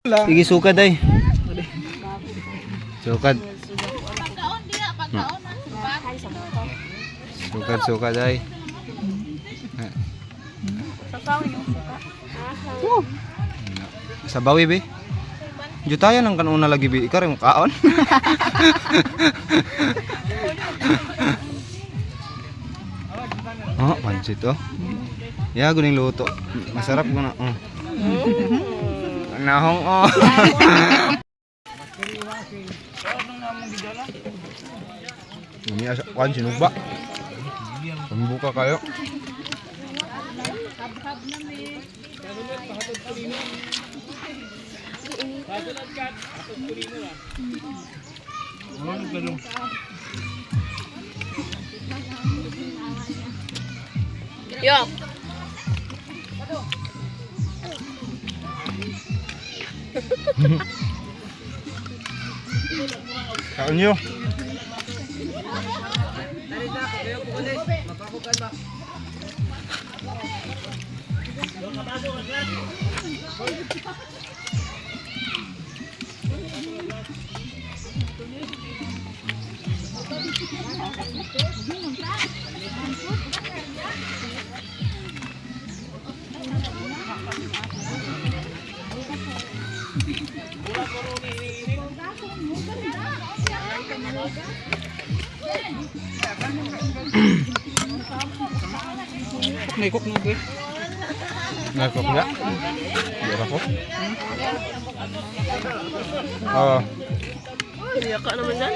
Sige, sukad ay. Sukad. Sukad, sukad ay. Sabawi be. Jutaya lang kanuna lagi be. Ikaw rin mo kaon. Oh, pansit oh. Ya, guning luto. Masarap ko na. Oh. Nahong oh. Ini asa kuan sinugba. Pambuka kayo. Yo. Kaon nyo. Naikok na ko. Nagkok na. Di ba ko? Oh. Yaka naman dyan.